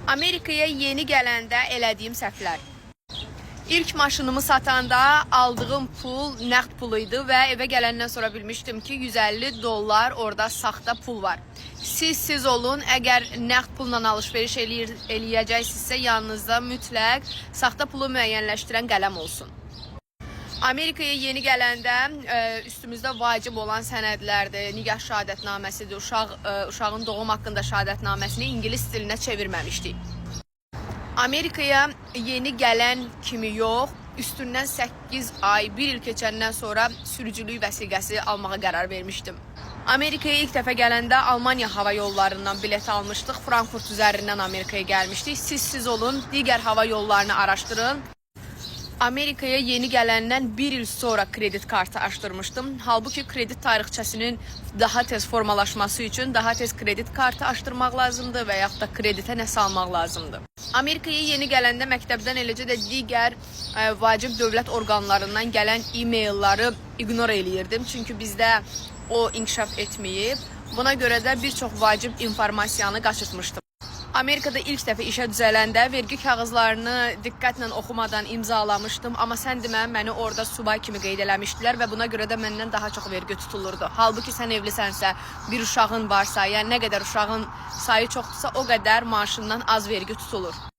Amerikaya yeni gələndə elədiyim səhvlər. İlk maşınımı satanda aldığım pul nəqd pulu idi və evə gələndən sonra bilmişdim ki, 150 dollar orada saxta pul var. Siz olun, əgər nəqd pulla alış-veriş eləyəcəksinizsə, yanınızda mütləq saxta pulu müəyyənləşdirən qələm olsun. Amerikaya yeni gələndə üstümüzdə vacib olan sənədlərdir, nikah şahadətnaməsidir, uşağın doğum haqqında şahadətnaməsini ingilis dilinə çevirməmişdik. Amerikaya yeni gələn kimi yox, üstündən 8 ay, 1 il keçəndən sonra sürücülük vəsiqəsi almağa qərar vermişdim. Amerikaya ilk dəfə gələndə Almaniya hava yollarından bilet almışdıq. Frankfurt üzərindən Amerikaya gəlmişdik. Siz olun, digər hava yollarını araşdırın. Amerikaya yeni gələndən bir il sonra kredit kartı açdırmışdım. Halbuki kredit tarixçəsinin daha tez formalaşması üçün daha tez kredit kartı açdırmaq lazımdır və yaxud da kreditə nəsə almaq lazımdır. Amerikaya yeni gələndə məktəbdən, eləcə də digər vacib dövlət orqanlarından gələn e-mailları ignor eləyirdim. Çünki bizdə o inkişaf etməyib. Buna görə də bir çox vacib informasiyanı qaçırtmışdım. Amerikada ilk dəfə işə düzələndə vergi kağızlarını diqqətlə oxumadan imzalamışdım, amma sən demə məni orada subay kimi qeyd eləmişdilər və buna görə də məndən daha çox vergi tutulurdu. Halbuki sən evlisənsə, bir uşağın varsa, yəni nə qədər uşağın sayı çoxdursa, o qədər maaşından az vergi tutulur.